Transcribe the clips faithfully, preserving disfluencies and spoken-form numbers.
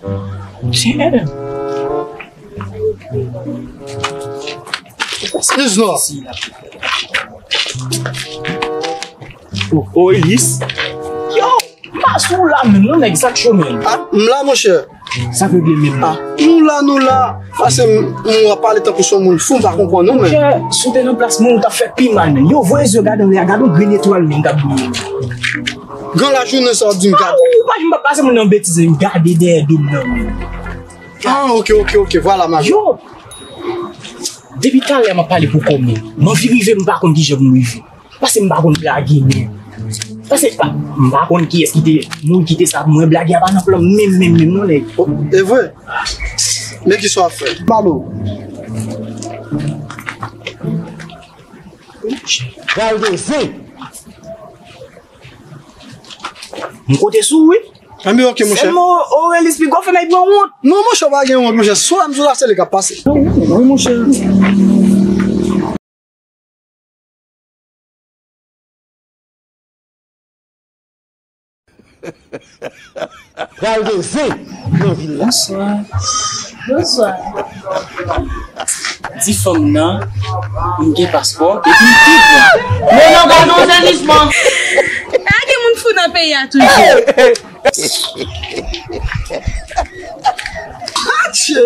Damn. Excuse-moi. Oh, oh, Elis. Yo, m pa sou la menm, non, nèg, sa k cho menm. Ah, m la, monchè. Sa k regle menm, ah, non? Nou la, nou la. Pase m, m wè w ap pale tankou se yon moun fou, m pa konprann, non, men. Monchè, si w te nan plas mwen, ou t ap fè pi mal, menm. Yo, voye zye w gade anlè a, gade yon grenn etwal, menm, k ap briye, menm. Gran lajounen sa w ap di m gade. Ah, ou pa janm ap pase moun nan betiz, gade dèyè do m nan, menm. Ah, ok, ok, ok, vwala, m ap. Yo! Depi talè a m ap pale pou kò m. M anvi rive, m pa konn kijan pou m rive. Pase m pa konn blage, menm. Pase pa, m pa konn kiyès ki te, moun ki te sa pou mwen, blage a pa nan plan m menm, menm, menm, non, nèg. Oh, e vre? Men kisa w ap fè? Balo. Pral gen zen. M konte sou ou, wi. Anben, ok, monchè. Sèlman, Orelis pi gwo fè nèg pran wont. Non, monchè, pa gen wont, monchè. Sou la, m sou la, se li k ap pase. Wi, monchè. Pral gen zen nan vil la. Bonswa. Bonswa. Di fanm nan, m gen paspò, epi m pi bon. Men non, gade yon sezisman. Pa gen moun fou nan peyi a toujou. Atchè!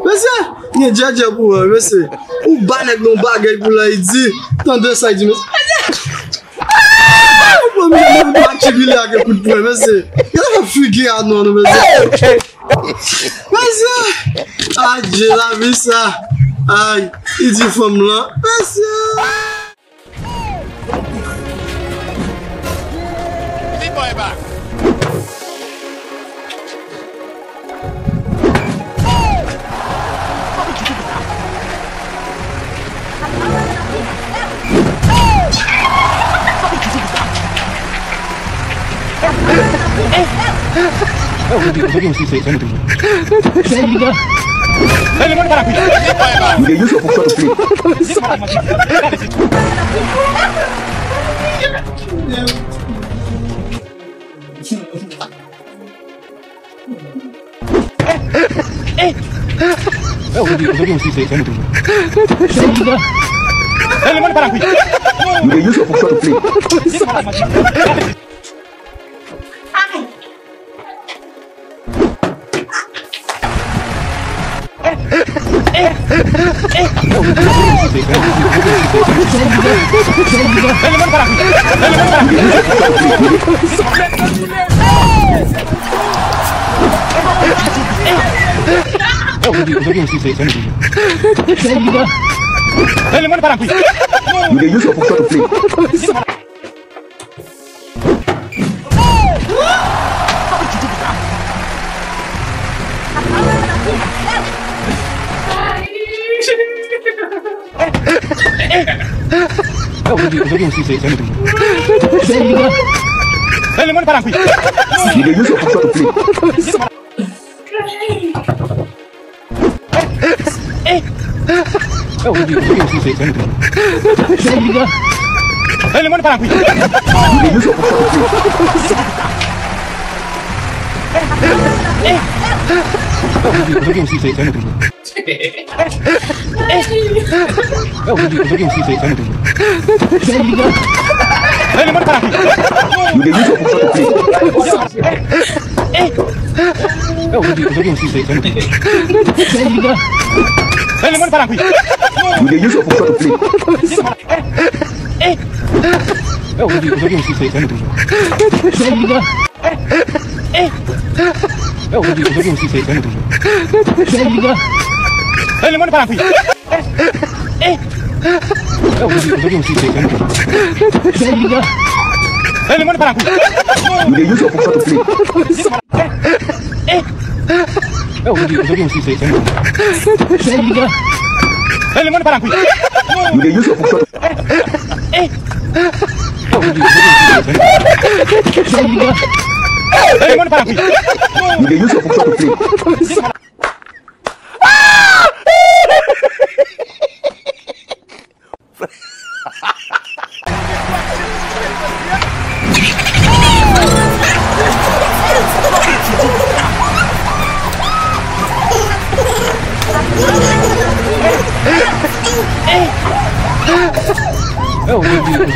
Mesye, gen djèdjè pou wè, mesye. Ou ba nèg nan bagay pou l di, tande sa, l di, mesye. Ou pran mwen, mwen, mwen, tibile ak kout pwen, mesye. Gade figi a non, non, mesye. Mesye! Adje, lavi sa. Ay, li di fanm lan. Mesye!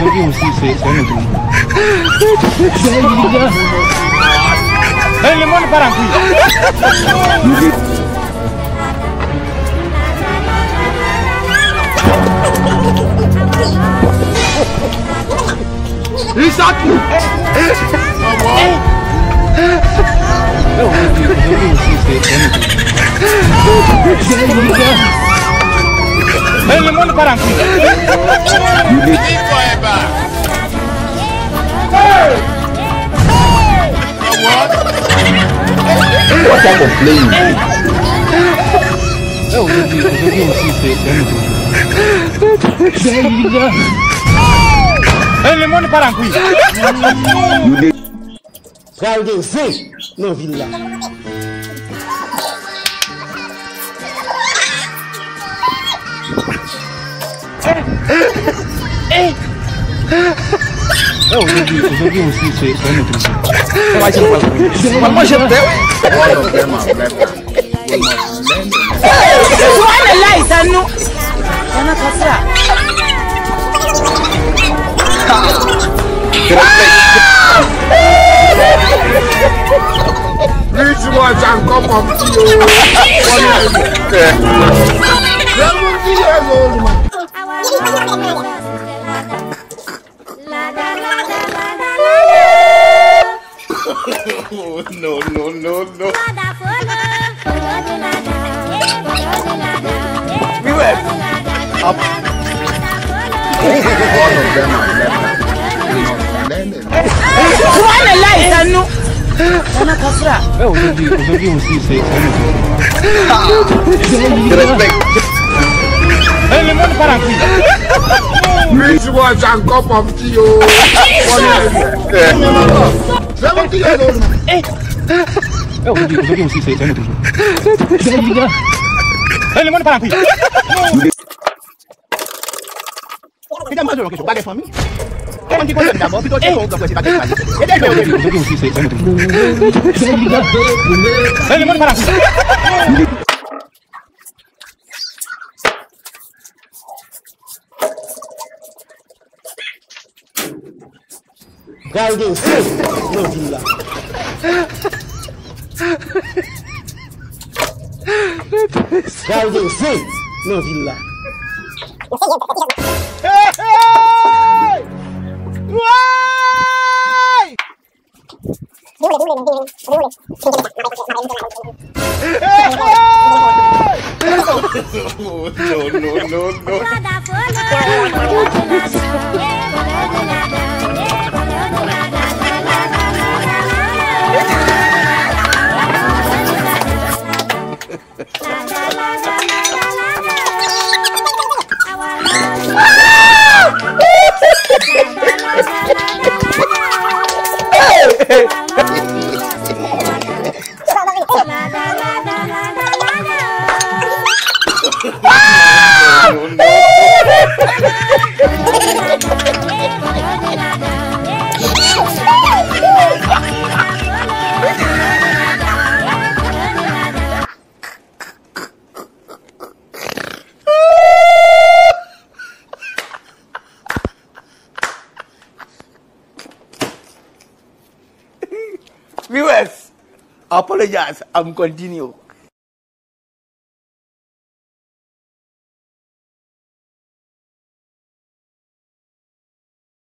Hey, le monde part en couille. Li sa tou. Hey, le monde part en couille. What type of play is this? Hey, le monde part en couille. Pral gen zen nan vil la. Mwen manje tè, wi. Subhanallah, sa nou. Nan kasa. Rich boy, John, come up to you. Let me see you alone, man. No, no, no, no. Viewers, ap- Subhanallah, sa nou. Nan kasa. Respect. Hey, le monde part en couille. Rich boy, John, come up. Yo. Seventy years old man. Mesdames, mwen poze yon kesyon, bagay fanmi. Kòman ki konn dabò, pito se yon granpè se bagay fanmi. E dèyè yo. Pral gen zen nan vil la. Pral gen zen nan vil la. Hey, hey! Woy! Viewers, apologize, I'm continue.